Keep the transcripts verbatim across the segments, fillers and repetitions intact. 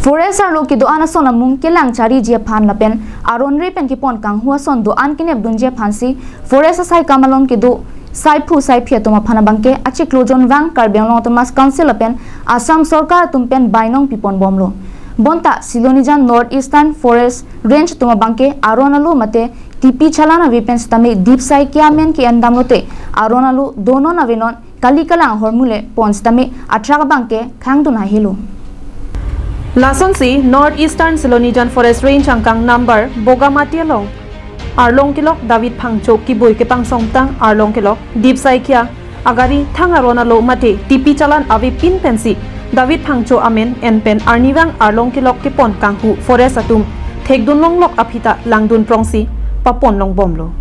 Forest arlo kedo-an ason amung kelang chariji aphan lapen aron re pen kepon kanghu ason do-an kenep dunji aphansi forest asaikam along kedo saiphu saiphi atum aphan abangke achiklo jonvang Karbi Anglong Autonomous Council lapen Assam Sorkar atum pen bainong pipon bomlo. Bonta Silonijan North Eastern Forest Range atum abangke aron alo mate tipi chalan ave pen sitame dip saikia amen ke-en damlote aron alo donon avenon kali kalang ahormu le pon sitame atrak abangke khangdun hahelo. Lasonsi North Eastern Silonijan Forest Range angkang number Bogamati along arlong kelok David Phangcho kiboi kepangsongtang arlong kelok dip saikia agari thang aron alo mate tipi chalan avepin pensi David Phangcho amen en pen arnivang arlong kelok kepon kanghu forest atum thekdun longlok aphi ta langdun prongsi papon long bomlo.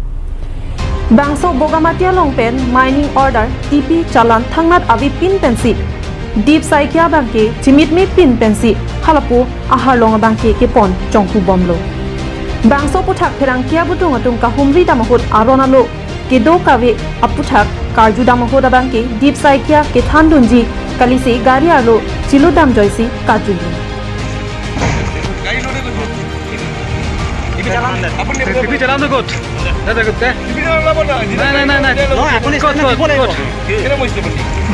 Bangso Bogamati along pen mining order tipi chalan thangnat avepin pensi dip saikia abangke chimitmipin pensi halapu aharlong abangke kepon chonghu bomlo. Bangso aputhak pherangke abutung atum kahumri dam ahut aron alo kedo kave aputhak karju dam ahut abangke dip saikia kethan dunji kalisi gari arlo chilu dam joisi karju. TV চালানটো ক'ত? দে, দে, দে। নাই, নাই, নাই, নাই। নহয়, আপুনি ক'ত, ক'ত, দিব লাগিব। ক'ত?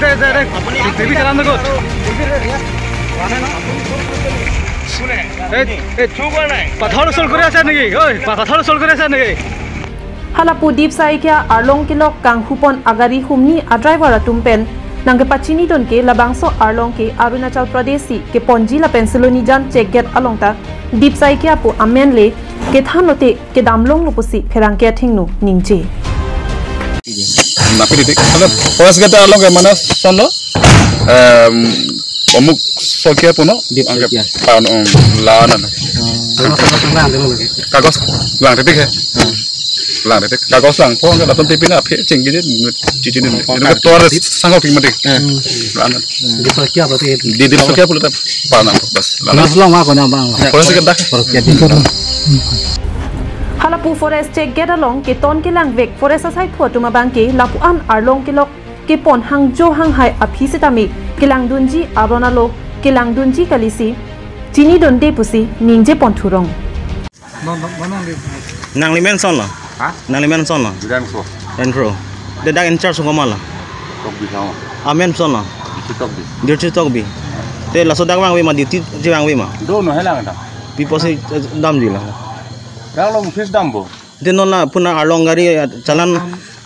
দে, দে, দে। আপুনি টিভি চালানটো ক'ত? এই, এই, পাথৰ চুৰ কৰি আছে নেকি? ঐ, পাথৰ চুৰ কৰি আছে নেকি? Halapu dip saikia arlong kelok kanghupon agari humni a driver atum pen nangkepachinidun ke labangso arlong ke Arunachal Pradesh si keponji lapen Silonijan check gate along ta dip saikia pu amen le kethan lote kedam longlo pusi pherangke athengno ningje. Napili tik. Kalau forest gate along ke mana sono? Em, omuk sokia puno? Dip angke saikia. Pan, um, lana. Hmm. Kagos lang dulu lagi. Kagos lang titik he. Hmm. Lang titik. Kagos lang po angke latum tipi na aphi chinggi ni, chichi ni. Oh, ini kan. Ketua sangkau ting mati. Hmm. Lana. Dip saikia berarti. Di, dip saikia pulo ta pan ang bas. Lana. Forest lang ma kona bang. Forest gate dak. Forest gate. Halapu forest check gate along keton kelangvek forest asaiphu atum abangke lapu-an arlong kelok kepon hangjo hanghai aphi sitame kelangdunji aron alo kelangdunji kalisi chinidunde pusi ningje pon thurong. Nangli men son lo? Ha? Nangli men son lo? Biran Kro. Biran Kro. Te dak in charge komat lo? Tokbi sama. Amen son lo? Dirchi Tokbi. Dirchi Tokbi. Te laso dak vangve ma, duty si vangve ma? Do no helang ta. Pi apotsi, eh, damji lo? Dak lo office dampo. Te non la puna arlong gari, eh, chalan,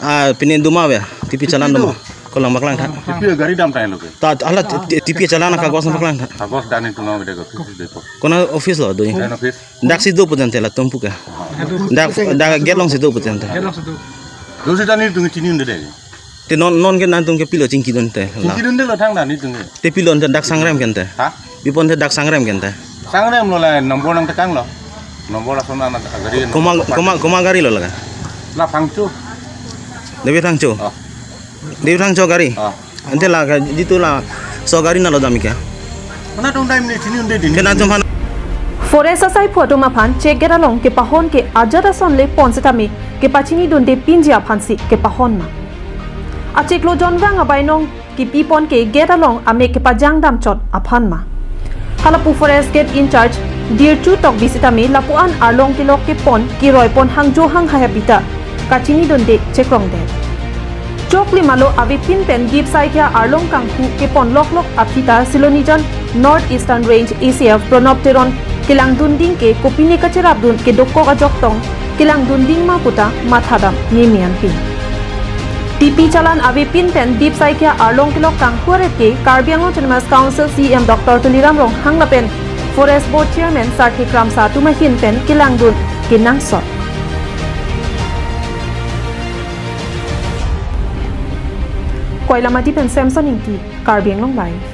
ah, pine doma ave, tipi chalan doma. Kolang paklang tha. Tipi gari dam tanglo ke. Ta, hala ti-, ti-, tipi chalan kagos paklang tha. Kagos dan itu nang beda ke office depo. Kona office lo do. Kona office. Dak si do pu tangte latum pu ke. Dak, dak gate along si do pu tangte. Gate along si do. Do si tani tung chinidunde. Te non, non ke nangtum ke pilo chingkidunte la. Chingkidunde lo thang dan itum ke. Te pilo te dak sangrem ke ante. Ha? Pi apot te dak sangrem ke ante. Sangrem lo la number nangtekang lo. Number lason ana gari. Komat, komat, komat gari lo la ke? La Phangcho. David Phangcho. Oh. David Phangcho gari. Oh. Ante la ke jitu laso gari nalo dam ke. Mana tong time ni chinidunde din. Ke nangtum aphan. Forest asaiphu atum aphan check gate along kepahon ke ajat ason le pon sitame kepachinidunde pinji aphansi kepahon ma. Achiklo jonvang abainong kipipon ke gate along amek kepajang damchot aphan ma. Halapu forest gate in charge Dirchu Tokbi sitame lapu-an arlong kelok kepon keroipon hangjo hanghai aphi ta kachinidunde chekrongdet. Choklim alo avepin pen dip saikia arlong kanghu kepon loklok aphi ta Silonijan North Eastern Range A C F Pranab Teron kelangdunding ke kopine kacherapdun kedokok ajok tong kelangdunding ma puta mathadam neme anpin. Tipi chalan avepin pen dip saikia arlong kelok kanghu aret ke Karbi Anglong Autonomous Council C E M Doctor Tuliram Ronghang lapen Forest Board Chairman Sarthe Kramsa atum ahin pen kelangdun kenangsot. Koilamati pen Samson Ingti, Karbi Anglong Live.